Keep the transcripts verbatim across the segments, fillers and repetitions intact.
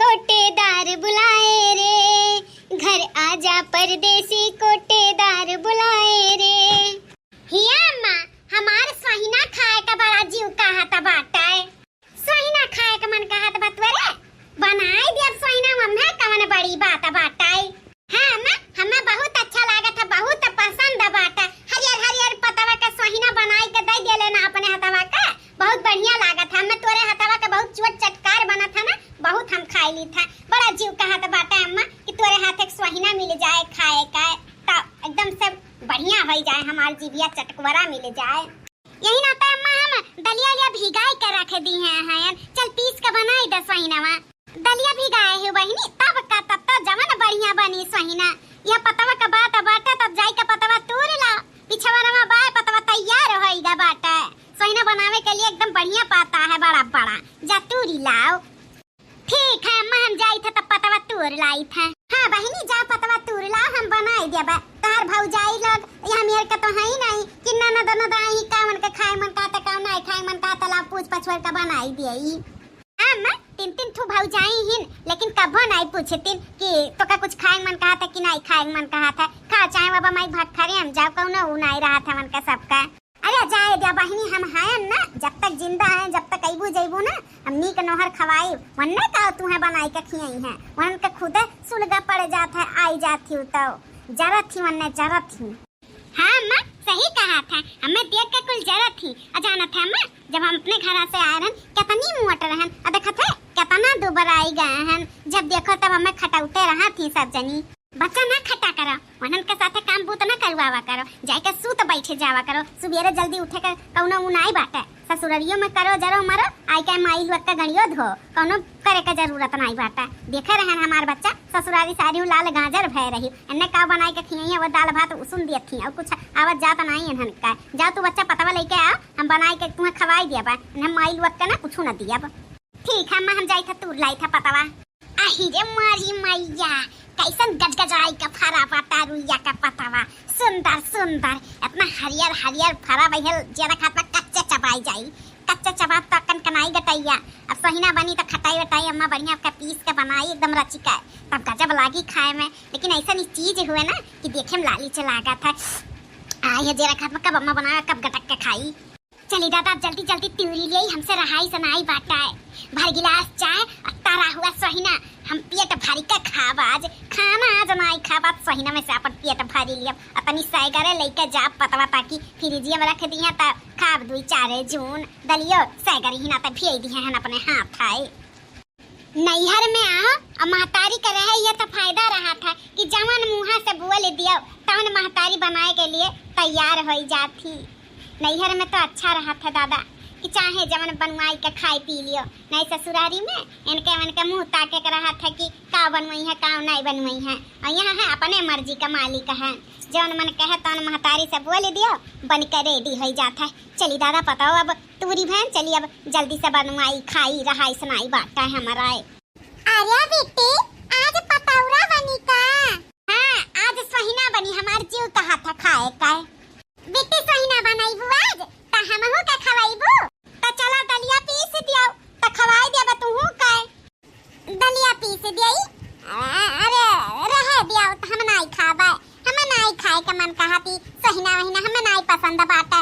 कोटेदार बुलाए रे, घर आजा परदेसी कोटेदार बुलाए रे। हिया अम्मा, हमार सोहिना खाए का बड़ा जीव कहत बाटे। सोहिना खाए का मन कहत बा तोरे? बनाई देब सोहिना, मम्मी कवन बड़ी बात बाटे। हाँ अम्मा, हमें बहुत अच्छा लागत है, बहुत पसंद बाटे। हरियर हरियर पतवा का सोहिना बनाई के दे देले ना अपने हथवा का, बहुत बढ़िया लागत है। हमें तोरे हथवा का बहुत चोट चटकार बनत है ना, बहुत हम खाई ली था। बड़ा जीव कहत बाटे अम्मा कि तोरे हाथ एक सोहिना मिल जाए खाए का, तो एकदम से बढ़िया होई जाए, हमार जीभिया चटकवरा मिल जाए। यही नाते अम्मा हम दलिया उलिया भिगाई के रख दी हैं, हैं। चल पीस के बनाई दे सोहिनवा। दलिया भिगाए हो बहिनी, तब का, तब तो जवन बढ़िया बनी सोहिना। यह पतवा का बात बाटे, तब जाई के पतवा तूर लाओ। पिछवनवा बाय पतवा तैयार होई गा बाटे। सोहिना बनावे के लिए एकदम बढ़िया पाता है, बड़ा बड़ा। जा तूरी लाओ। ठीक है अम्मा, हम जाई थे तब पतवा तूर लाई थे। हाँ बहिनी, जा पतवा तूर लाओ, हम बनाई देबे। तोहर भौजाई लोग यहाँ मेर के तो है ही नहीं कि ननद नदाई का उनके खाए मन कहते, का नहीं खाए मन कहते, लाओ पूछ पछोर के बनाई देई। हाँ अम्मा, तीन तीन ठू भौजाई हिन, लेकिन कबो नहीं पूछतिन कि तोका कुछ खाए मन कहते कि नहीं खाए मन कहते। खा चाहे बाबा माई भात खा रहे हम जाओ, कौनो ऊ नहीं रहा था उनका सबका। अरे जाए द्या बहिनी, हम हयन ना, जब तक जिंदा हैं, जब तक अइबू जइबू ना, हम नीक नोहर खवाई, वन्ने का तुहे बनाई के खियाई हैं, वनन के खुदे सुलगा पड़ जात है, आई जात ही तो जरत ही वन्ने जरत ही। हाँ अम्मा, सही कहा था, हमें देख के कुल जरत ही। आ जानत है अम्मा, जब हम अपने घरा से आए रहन, कितनी मोट रहन, आ देखत है कितना दुबराई गए हैं। जब देखो तब हमें खटौते रहत ही सब जनी। बच्चा ना खटा करा, वनन के साथे काम बूत ना करवावा करो, जाए के सूत बैठे जावा करो, सुबेरे जल्दी उठे के कौनो ऊ नाई बाटे। ससुररियो में करो जरो मरो, आई के माई लोग के गड़ियो धो, कौनो करे के जरूरत नाई बाटे। देखे रहन हमार बच्चा ससुरारी सारी लाल गाजर भय रही, एन्ने का बनाई के खियाई वो दाल भात उसुन दियत थी, और कुछ आवत जात नाई इन्हन का। जाओ तू बच्चा पतवा लेके आओ, हम बनाई के तुम्हें खवाई दियब, इन्हें माई लोग के ना कुछ न दियब। ठीक है अम्मा, हम जाई था तूर लाई था पतवा। आही रे मारी मैया, कैसन गजगजाई के फरा बाटा रुइया के पतवा। सुंदर सुंदर, इतना हरियर हरियर फरा बहिल जेरा खात में कच्चे चबाई जाई। कच्चे चबाब तो कनकनाई गटैया। अब सोहिना बनी तो खटाई वटाई अम्मा बढ़िया के पीस के बनाई एकदम रचिका, तब गजब लागी खाए में। लेकिन ऐसा नहीं चीज हुए ना कि देखे में लाली चला गया था। आ ये जेरा खात में कब अम्मा बनावे कब गटक के खाई। चली दादा, अब जल्दी जल्दी तिउरी लियाई, हमसे रहाई सनाई बाटा है। भर गिलास चाय और तरा हुआ सोहिना, हम पेट भरी के खाब आज। खाना आज नाई खाब, आज सोहिना में से अपन पेट भरी लियब। अपनी सैगरे लेके जाब पतवा ताकि फ्रिजिया में रख दिया तब खाब दुई चारे जून। दलियो सैगरी ही ना तब भेज दिए हैं अपने हाथ है। नैहर में आओ और महतारी के रहे, ये तो फायदा रहा था कि जवन मुँह से बोल दियो, तवन महतारी बनाए के लिए तैयार होई जात थी। नैहर में तो अच्छा रहा था दादा कि चाहे जवन बनवाई के खाए पी लियो, नहीं ससुरारी में इनके उनके मुँह ताके के रहा था कि का बनवाई है, का नहीं बनवाई है। और यहाँ है अपने मर्जी का मालिक है, जवन मन कहे तवन महतारी से बोल दियो, बन के रेडी होई जात है। चली दादा, पताओ अब तूरी भैन, चली अब जल्दी से बनवाई, खाई, रहाई, सनाई बाटा है हमारा है। अरे बिट्टी, आज पतौरा बनी का? हाँ, आज सोहिना बनी, हमार जीव कहा था खाए का। बिट्टी सोहिना बनैबू आज, त हमहू के खवाइबू? त चला दलिया पीस दियो, त खवाई देबा तुहू का। दलिया पीस दियाई। अरे, रहे दियाओ, त हम नाई खाबे, हम नाई खाए के मन कहती, सोहिना वहिना हमें नाई पसंद बाटे।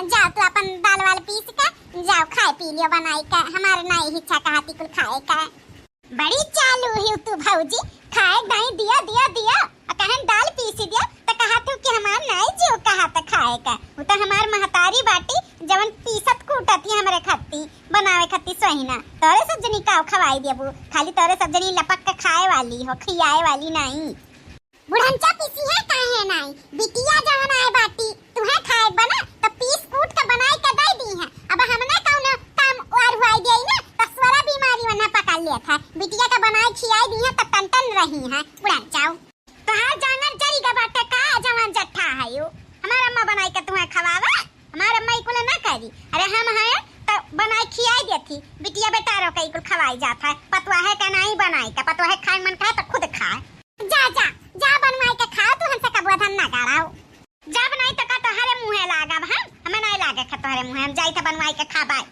जाओ तू अपन दाल वाल पीस के, जाओ खाए पी लियो बनाई के, हमारे नाई इच्छा कहती कुल खाए के। बड़ी चालू ही तू भौजी, खाए नहीं दिया, दिया, दिया, आ कहन दाल पीस दिया, त कहत हूँ कि हमार नाई जीव कहत खाए के। वो तो हमार महतारी बाटी, जवन पीसत कूटत ही हमरे खत्ती। बनावे खातिर सोहिना, तोरे सब जनी काव खवाई देबू, खाली तोरे सब जनी लपक के खाए वाली हो, खियाए वाली नाई। बुढ़नचा पीसी है काहे नाई? बिटिया जवन आए बाटी, तुहे खाए बना, त पीस कूट के बनाए के दे दी है। अब हमने कौनो काम और हुआई दिया ना, त स्वरा बीमारी वना पकड़ लिया था। बिटिया का बनाए खियाई दी है, त टन टन रही है, बुढ़नचाऊ। तोहार जांगर जरी गा बाटे का, जवान जट्ठा है यू। हमार अम्मा बनाई के तुम्हें खवावे, हमार अम्मा ई कुल ना करी। अरे हम हैं तो बनाई खियाई देती, बिटिया बेटा रो के ई कुल खवाई जात है। पतवा है का नहीं बनाई का, पतवा है खाए मन का है तो खुद खाए। जा, जा, जा बनवाई के खाओ, तू हमसे कबुआ धन ना गाड़ाओ। जब नहीं तो का तोहरे मुँहे लागब हम, हमें नहीं लागे खा तोहरे मुँहे, हम जाई तो बनवाई के खाबाई।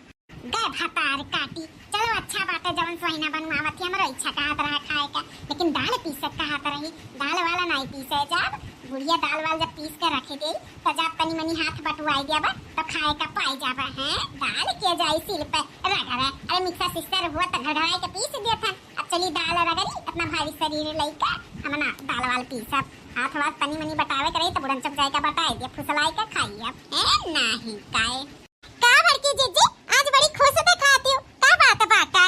का भतार काटी। चलो अच्छा बाटे, जवन सोहिना बनवावत ही, हमरो इच्छा कहत रहा खाए का, लेकिन दाल पीसत कहत रही, दाल वाला नाई पीसे जाब। बुढ़िया दाल वाल जब पीस के रखे देई, तो जब तनी मनी हाथ बटुआई देबा, तो खाए का पाई जाबा। हैं, दाल के जाई सिल पे रगड़े? अरे मिक्सर सिस्टर हुआ तो घड़ाई के पीस देत हन। अब चली दाल रगड़ी, इतना भारी शरीर लइका, हम ना दाल वाल पीसब। हाथ वाथ तनी मनी बटावे के रही, तो बुढ़न चुप जाए का बटाई दे, फुसलाई का खाई अब। हैं, नाही काए। का बड़की जीजी, आज बड़ी खुश देखाती हो, का बात बाटे?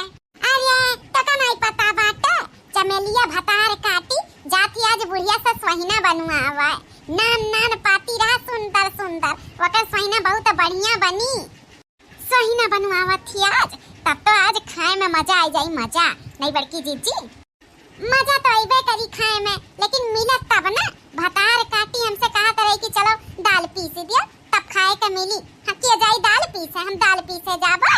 अरे, तोका नाई पता बाटे, चमेलिया भतार काटी जाती आज बुढ़िया से सोहिना बनवावे। नान नान पाती रहा सुंदर सुंदर, ओकर सोहिना बहुत बढ़िया बनी। सोहिना बनवावत थी आज, तब तो आज खाए में मजा आ जाई, मजा। नहीं बड़की जीजी? मजा तो अइबे करी खाए में, लेकिन मिलत तब ना। भतार काटी हमसे कहत रही कि चलो दाल पीस दियो, तब खाए के मिली। हाँ, के जाई दाल पीसे, हम दाल पीसे जाबे?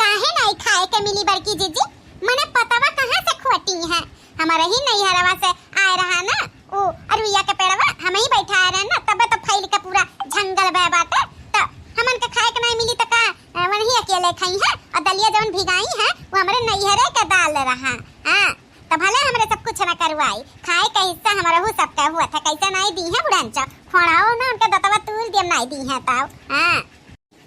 काहे नाई खाए के मिली बड़की जीजी? मने पतवा कहाँ से खोटी है? हमारे ही नैहरवा से आए रहा ना, उ अरुइया के पेड़वा, हम ही बैठा रहे ना, तबे तो फैल के पूरा जंगल बह बाटे। तो हमन के खाए के नाई मिली तो का, अ, वही अकेले खाई है? और दलिया जवन भिगाई है, वो हमारे नैहरे के दाल रहा। हाँ, तो भले हमरे सब कुछ न करवाई, खाए का हिस्सा हमरहू सबका हुआ था। कैसे नाई दी है बुढ़ंचो? फोड़ाओ ना, उनके दतवा तूल दियम, नाई दी है तब। हाँ,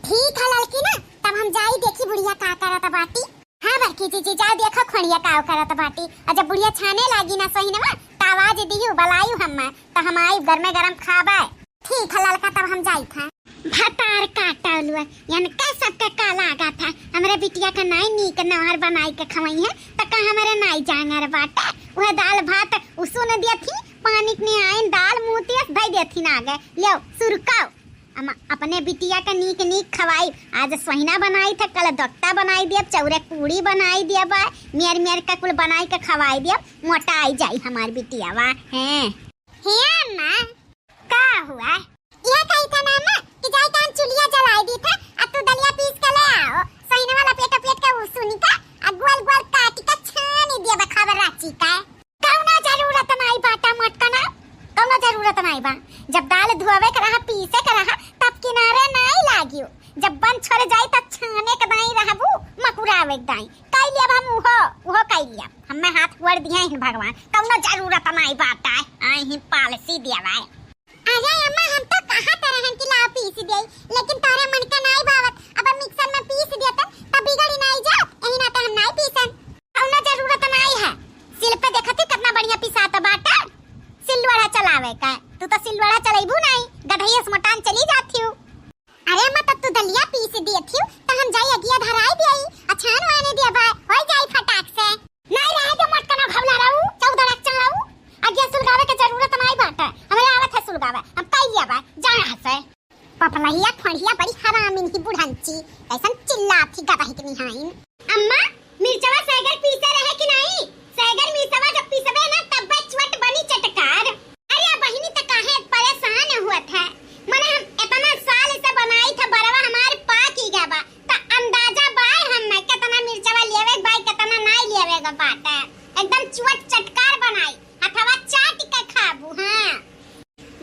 ठीक है ललकी ना, तब हम जाई देखी बुढ़िया का करत बाटी। हाँ बड़की जीजी, जाओ देखो खोड़िया का करत बाटी। और जब बुढ़िया छाने लागी ना सोहिनवा, त आवाज दिहू, बलायू हम, त हम आई गरमे गरम खाबे। ठीक है ललका, तब हम जाई था। भतार काटलुआ, यान का सबके का लागा था? हमरे बिटिया का नाई नीक नहर बनाई के खवई है, त का हमरे नाई जांगर बाटे? वह दाल भात उसुन दिया थी, पानी के आइन दाल मुँह तियस धई दिया थी ना आगे। लियो, सुरकाओ। अम्मा, अपने बिटिया का नीक नीक खवाई। आज सोहिना बनाई था, कल दोक्ता बनाई दिया, चौरे पूड़ी बनाई दिया बा, मियर मियर का कुल बनाई के खवाई दिया, मोटा आई जाई हमार बिटिया वा। हैं। हे अम्मा, का हुआ? यह कही था ना अम्मा कि जाई कान चुलिया जलाई दी था, आ तू दलिया पीस के ले आओ, सोहिनवा लपेट लपेट के उसुनी का, आ गोल गोल काट के छानी दिया बा खबर राची का। कौनो जरूरत नाई बाटा मोटकना, कौनो जरूरत नाई बा। जब दाल धोवे के रहा, पीसे के रहा, तब किनारे नाई लागियो। जब बन छोड़ जाई, तब छाने के दाई रहबू, मकुरावे के दाई। कई लियब हम उहो, उहो कई लियब। हम्मे हाथ गोड़ दिए हैं भगवान, कौनो जरूरत नाई बाटा। आई ही पालसी दिया भाई। अरे अम्मा, हम तो कहत रहन कि लाओ पीस देई, लेकिन तोरे मन का नाई भावत। अब मिक्सर में पीस देतन, तब बिगड़ी नाई जात, यही नाते हम नाई पीसन। कौनो जरूरत नाई है। सिल पे देखत ही कितना बढ़िया पिसात बाटे। सिल्लोड़ा चलावे का, तू तो सिल्लोड़ा चलेबू नाई, गधैया से मोटान चली जाती हूँ। अरे अम्मा, तब तू दलिया पीस देती हूँ, तो हम जाई अगिया धराई देई, अछान वाने दिया भाई, होई जाई फटाक से। नाई रहे दे मोटकना घबला रहू, चौदह रक्षा रहू। अगिया सुलगावे के जरूरत नाई बाटे। हमरे आवत है सुलगावे। हम कई लिया बा, जा यहाँ से। पपलहिया खोड़िया बड़ी हरामिन ही बुढ़ंची। कैसन चिल्लात ही गदहिक निहाइन। अम्मा, मिर्चवा सैगर पीसे रहे कि नाई? सैगर मिर्चवा जब पीसबे ना तब्बे चुअट बनी चटकार। अरे बहिनी त काहे परेशान हुआ था? मने हम इतना साल से बनाई था बरवा हमार पाकी गवा। त अंदाजा बाय हम्मे केतना मिर्चवा लेवे के बाय, केतना नाई लेवे के बाटे। एकदम चुअट चटकार बनाई, हथवा चाट के खाबू। हाँ,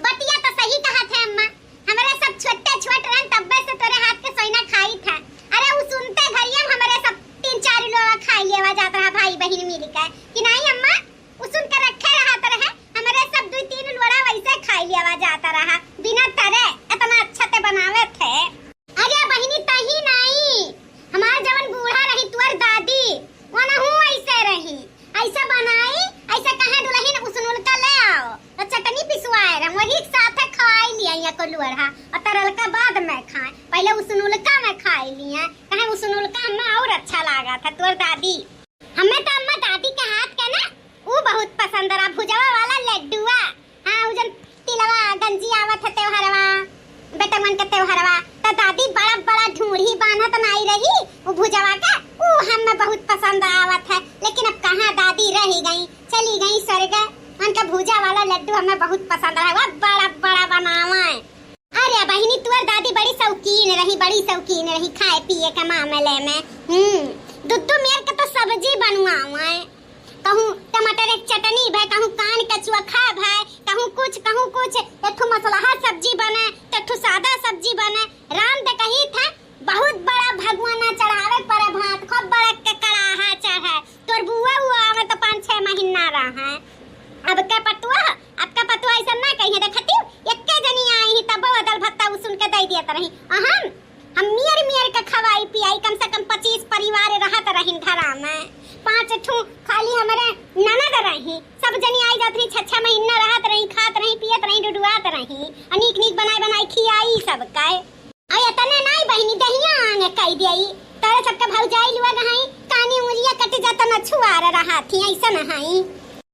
बतिया त सही कहा थे अम्मा, हमरे सब छोटे छोट रहन तब्बे से तोरे हाथ के सोइना खाई था। अरे उ सुनते घरिया हमरे सब तीन चार लोग खाई लेवा जात रहा भाई बहिन मिल के कि नाई अम्मा, उ सुन के रखे रहत रहे, हमरे सब दुई तीन लोड़ा वैसे खाई लेवा जात रहा बिना तरे, इतना अच्छा ते बनावे थे। अरे बहिनी, तही नाई, हमार जवन बूढ़ा रही तुअर दादी, वनहू ऐसे रही, ऐसे बनाई, ऐसे कहे दुलहिन उसनुलका ले आओ, तो चटनी पिसवाए रहे, वही के साथे खवाई लिया या को लोढ़ा, और तरलका बाद में खाए, पहले उसनुलका में खाई लिया, कहे उसनुलका हमें और अच्छा लागा था तुअर दादी। हमें तो अम्मा दादी के हाथ के ना उ बहुत पसंद रहा, भुजवा वाला लड्डुआ। हाँ, उ जन तिलवा गंजी आवत है त्योहारवा, बेटवन के त्योहारवा, त दादी बड़ा बड़ा ढूढ़ी बांधत नाई रही, उ भुजवा के, उ हमें बहुत पसंद आवत है। लेकिन अब कहाँ दादी रही गई, चली गई स्वर्ग। उनका भुजा वाला लड्डू हमें बहुत पसंद रहा, वो बड़ा बड़ा बनावे। अरे बहिनी, तुअर दादी बड़ी शौकीन रही, बड़ी शौकीन रही खाए पिए के मामले में। हम्म, दुद्दू मेर के तो सब्जी बनवावे, कहूँ टमाटर के चटनी भय, कहूँ कान के चोखा भय, कहूँ कुछ, कहूँ कुछ, एक ठो मसलहा सब्जी बने, तो एक ठो सादा सब्जी बने। राम दे कही था, बहुत बड़ा भगवाना चढ़ावे के परे भात, खूब बड़ा के कड़ाहा चढ़े। तोर बुआ उआ आवे तो पाँच छह महीना रहे। अब के पतुआ, अब के पतुआ ऐसा ना कहिए, देखती, एक्के जनी आई ही तब वो दल भत्ता उ सुन के दे दिया रही। अहम, हम मियर मियर के खवाई पियाई, कम से कम पच्चीस परिवार रहत रहिन घरा में। पाँच ठू खाली हमरे ननद रही, सब जनी आई जात रही, छह छह महीना रहत रही, खात रही, पियत रही, डुडुआत रही, और नीक नीक बनाई बनाई खियाई सबके। अरे एतने नाई बहिनी, दहिया आंगे कई देई। तोरे सबके भौजाई लोग हई, कानी उंगलिया कट जात न छुआर रहा थी, ऐसन हई।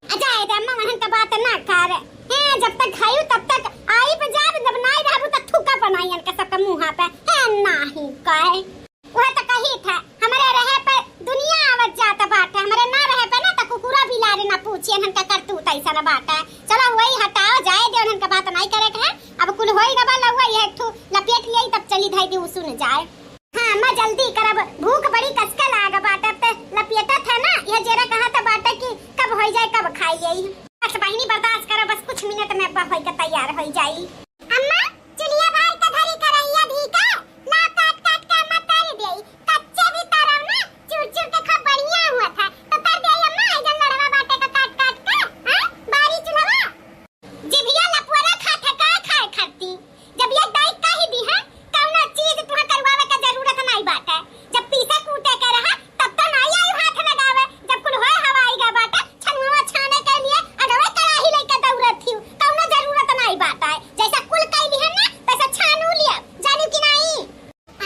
आ जाए दे अम्मा, वहन का बात ना कर। हैं, जब तक खायू तब तक आई पे जाब, जब नाई रहबू त थूका बनाई इनके सबके मुंहा पे। हैं, नाही कहे। वह तो कही था, हमरे रहे पे दुनिया आवत जात बाटे, हमरे ना रहे पे ना त कुकुरा बिलारे ना पूछिए, इनका करतूत ऐसा ना बाटे। चलो वही हटाओ, जाए दे, उनका बात नाई करे के है। अब कुल होई गबा लउआ, ये एक ठो लपेट लियाई, तब चली धाई दी, उ सुन जाए। हाँ, अम्मा जल्दी करब, भूख बड़ी कसके लाग बाटे, अब ते लपेटत है ना, यह जेरा कहत बाटे कि कब होई जाए, कब खाई जाई। बस बहिनी बर्दाश्त करो, बस कुछ मिनट में अब्बा होई के तैयार होई जाई। अम्मा, चुलिया भाई का धरी करैया भी का, ला काट काट के अम्मा तर देई, कच्चे भी तरव ना, चूर चूर के खूब बढ़िया हुआ था, तो तर देई अम्मा, आई जन लड़वा बाटे का काट काट के, हाँ, बारी चुलवा। जिभिया लपुअरा खात है, का खाए खाती? जब ये दाई कही दी है, कौनो चीज तुहा करवावे का जरूरत नाई बाटे। जब पीसे कूटे के रहा, तब तो नाई आई हाथ लगावे। जब कुल होए हवाई गा बाटे, छनुआ छाने के लिए अगवे कड़ाही लेके दौड़त थी, कौनो जरूरत नाई बाटे। जैसा कुल कह दी है ना, वैसा छानू लिया, जानी कि नाई?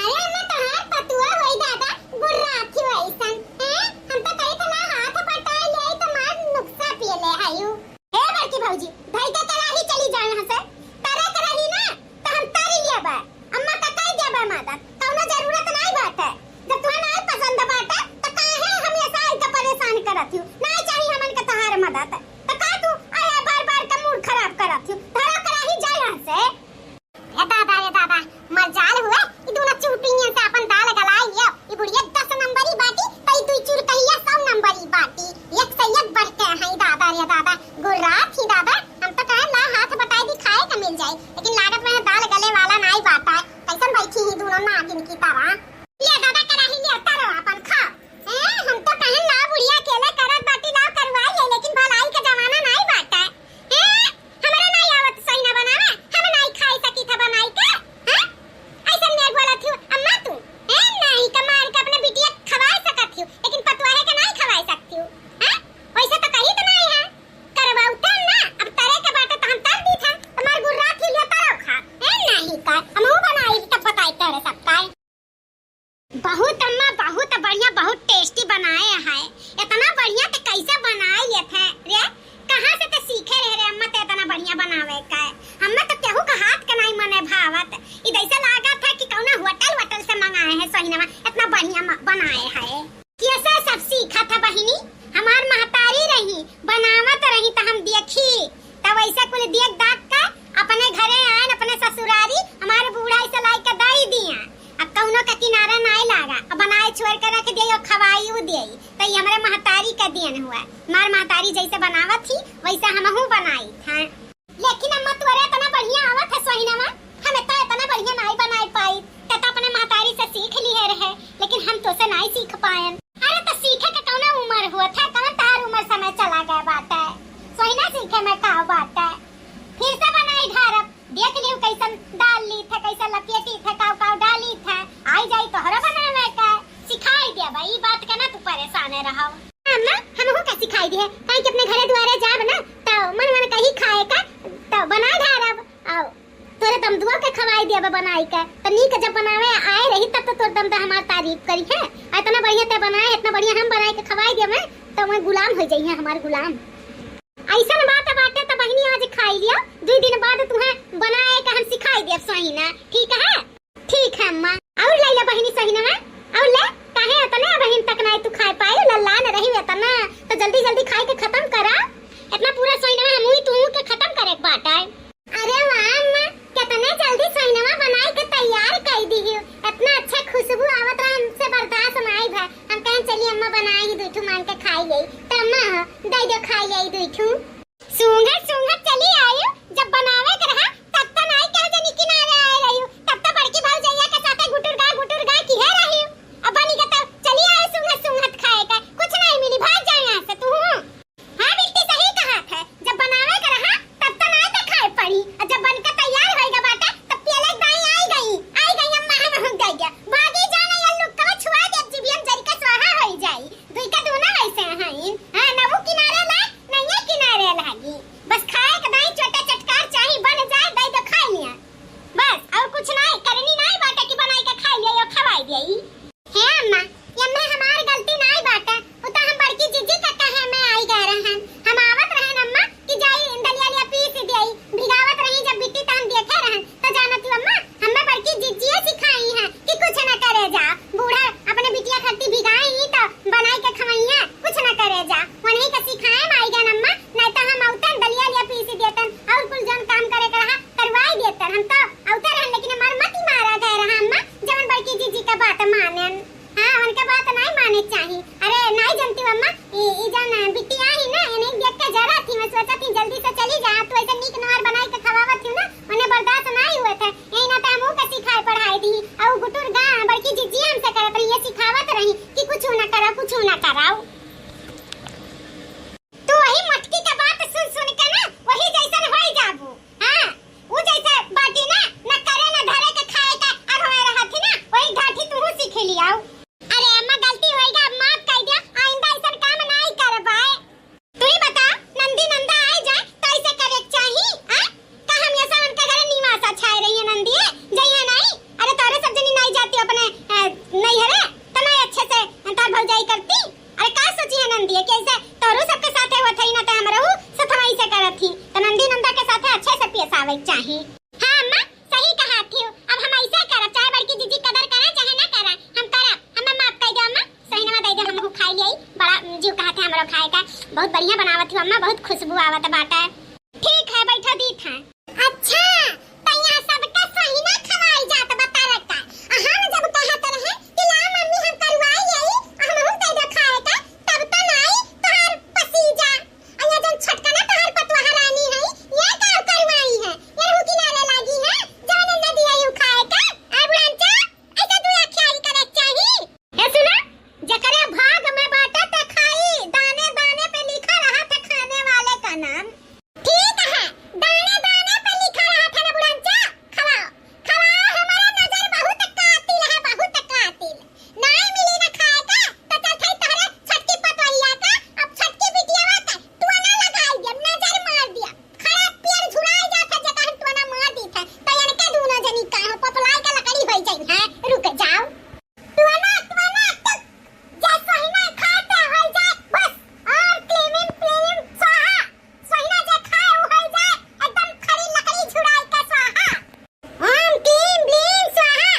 अरे अम्मा, तोहार पतुआ होई दादा, गुर्रात ही वैसन। हैं? हम तो कही था ना हाथ बटाई ले आई तो मार नुक्सा पिए ले आयु। हे बड़की भौजी, धई के कराही चली जाए यहाँ से। तरे कराही ना, तो हम तरी लेबे। अम्मा का कह देबे मदद। कौनो जरूरत नाई बाटे। जब तुहा नाई पसंद बाटे, तो काहे हमेशा आई के परेशान करत हूँ? नाई चाही हमन के तोहार मदद। तो का तू आया बार बार के मूड खराब करत हूँ? धरो कराही जाए यहाँ से। ए दादा, ए दादा, मजाल हुए, ई दूनो चुटिया से अपन दाल गलाई लियो। ई बुढ़िया दस नंबरी बाटी, त ई दुई चुरकहिया सौ नंबरी बाटी। एक से एक बढ़ के हैं दादा रे दादा, गुर्रात ही दादा। हम तो कहे ला हाथ बटाई दी खाए के मिल जाए, लेकिन लागत में दाल गले वाला नाई बाटा है। कैसन बैठी ही दूनो नागिन की तरह। ले दादा कराही ले तरो अपन खा। ए, हम तो कहे ला बुढ़िया अकेले करत बाटी, ला करवाई ले, लेकिन भलाई के जमाना नाई बाटा है। ए, हमरा नाई आवत सोइना बनावे, हम नाई खाई सकी था बनाई के, हैं? ऐसन में बोलत हूँ, अम्मा तू, हैं? नाई का मार के अपने बिटिया खवाए सकत हूँ, लेकिन पतवाहे के नाई खवाए सकती हूँ, हैं? वैसे तो कही तो नाई है, करवाऊ तब ना, अब तरे के बाटे तो हम तर दी था, तुम्हार गुर्रा थी लियो तरो खा, हैं? नाई का, हम हूँ बनाई तब बताई तरे सब का। बहुत अम्मा, बहुत बढ़िया, बहुत tasty बनाए है। इतना बढ़िया ते कैसे बनाए लेत है रे? कहाँ से ते सीखे रहे रे अम्मा ते इतना बढ़िया बनावे का? हमें तो केहू का हाथ के नहीं मने भावत। ई जैसे लागत है कि कौना होटल वोटल से मंगाए है सोहिनवा, इतना बढ़िया म-, बनाए है। कैसे सब सीखा था बहिनी? हमार महतारी रही, बनावत रही त हम देखी, तब ऐसे कुल देख दाख के अपने घरे आयन, अपने ससुरारी, हमारे बूढ़ा ऐसे लाई के दई दिया। अब कौनो के किनारा नाई लागा, अब बनाए छोड़ के रख दिया, खवाई उ दिया, तो ये हमारे महतारी का देन हुआ। हमार महतारी जैसे बनावत थी, वैसे हमहू बनाई था। लेकिन अम्मा तोरे इतना बढ़िया आवत है सोहिनवा, हम इतना, इतना बढ़िया नाई बनाए पाई, ते तो अपने महतारी से सीख लिए रहे, लेकिन हम तो से नाई सीख पायन। अरे तो सीखे के कौनो उम्र हुआ था, कौन तार उम्र समय चला गया बाटे, सोहिना सीखे में का बाटे। फिर से बनाई ढारब, देख लियो कैसन डाल ली थे, कैसन लपेटी थे, काव काव डाली थे, आई जाई तोहरा बनावे का, सिखाई दिया भाई, ई बात के ना तू परेशान रहो। अम्मा, हमहू का सिखाई दिहे, काहे कि अपने घरे दुआरे जाब ना, तो मन मन कही खाए का, तो बनाई ढारब, आओ, तोरे दमदुआ के खवाई दिया बा बनाई के, तो नीक जब बनावे आए रही, तब तो तोर दमदा हमार तारीफ करी है, इतना बढ़िया ते बनाए, इतना बढ़िया हम बनाई के खवाई दिया मैं, तो वह गुलाम हो जाइए, हमार गुलाम। ऐसन बात बाटे त बहिनी आज खाई लियो, दुई दिन बाद तुहे बनाए के हम सिखाई देब सोहिना, ठीक है? ठीक है अम्मा। और ले ले बहिनी सोहिनवा, और ले, काहे इतने बहिन तक नहीं तू खाए पाई, लल्लान रही इतना, तो जल्दी जल्दी खाए के खत्म करा। इतना पूरा सोहिनवा हम ही तू के खत्म करे के बाटे। अरे वाह अम्मा, कितने जल्दी सोहिनवा बनाए के तैयार कर दी हो, इतना अच्छा खुशबू आवत रहा, हमसे बर्दाश्त नहीं भा। हम कहें चलिए अम्मा बनाए ही दुई ठू मांग के खाई गई, तो अम्मा हो, दे दो खाई गई दुई ठू। सूंघत सूंघत चली आयु, जब बनावे के रहा, तब तो नाई कह जनी किनारे आए रही, तब तो बड़की भौजैया के साथे गुटुर गाय, गुटुर गाय बहुत बढ़िया बनावत हू अम्मा, बहुत खुशबू आवत बाटे। ठीक है, बैठा दीत है। अच्छा, त यहाँ सबका सहिना खवाई जात बा तरका। आ हम जब कहत रहे कि ला मम्मी हम करवाई लेई, आ हमहू दे दे खाए का, तब त नाई तोहार पसीजा। आ ये जौन छोटकना तोहार पतोहा रानी है, ये का करवाई है? ये रहू किनारे लागी है, जौन न दिया यू खाए का। आ बुढ़ांचा, ऐसे दुई अखियारी करे के चाही। ए सुना, जेकरे भाग में बाटे ते खाई, दाने दाने पे लिखा रहा था खाने वाले का नाम। ठीक है, दाने दाने पे लिखा रहा था ना बुढ़ांचा। खवाओ, खवाओ, हमारा नजर बहुत कातिल है, बहुत कातिल। नाई मिली ना खाए का, तो चल थाई तोहरे छोटकी पतोहिया का, अब छोटकी बिटियावा का टोना लगाई दिया, नजर मार दिया। खड़ा पियर झुराई जात है, जेका हम टोना मार दीत है, तो इनके दूनो जनी का हो, पपलाई का लकड़ी होई जाई है। रुक जाओ। टोना, टोना, टुक। जे सोहिना खाते होई जाए, बस। ओम क्लीम क्लीम स्वाहा। सोहिना जे खाए, उ होई जाए, एकदम खड़ी लकड़ी झुराई के स्वाहा। ओम क्लीम ब्लीम स्वाहा।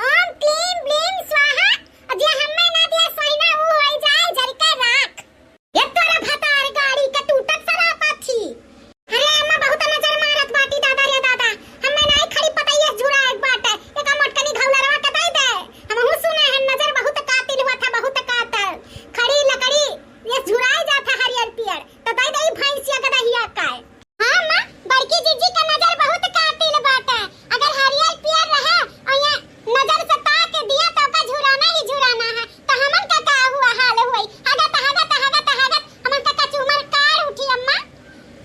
ओम क्लीम ब्लीम स्वाहा। और जे हमें ना दिया सोहिना, उ होई जाए जल के राख। ये तोरा भतार गाड़ी के टूटत सरापा थी। अरे अम्मा, बहुत नजर मारत बाटी, दादा रे दादा। हमें नाई खड़ी पतैया झुराए बाटे। एका मोटकनी घौलरवा के दे दे। हमहू सुने हैं, नजर बहुत कातिल हुआ था, बहुत कातिल। खड़ी लकड़ी ये झुराए जात है हरियर पियर। तो दे दे भैंसिया के दहिया का। हाँ अम्मा, बड़की जीजी का नजर बहुत कातिल बाटे। अगर हरियर पियर रहे और ये नजर से ताक दिया तो ओका झुराना ही झुराना है। तो हमन का का हुआ हाल होई? हगत, हगत, हगत, हगत हमन का कचूमर काढ़ उठी अम्मा।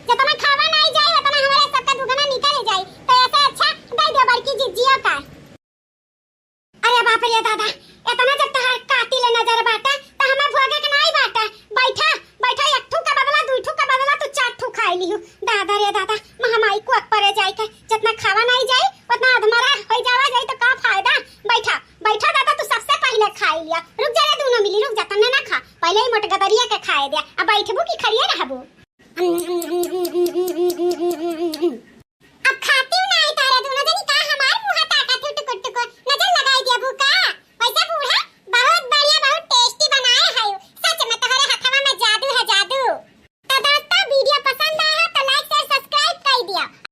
जितना खावा नाई जाए, उतना हमारे सबका दुगना निकल जाए। तो ऐसे अच्छा दे दियो बड़की जिज्जियों का। अरे बाप रे दादा, इतना जब तोहार कातिल नजर बाटे, तो हमें भोगे के नाई बाटे। बैठा, बैठा, एक ठू का बदला, दुई ठू का बदला, तू चार ठू खाई लिहू। दादा रे दादा, महामाई कोख परे जाए के।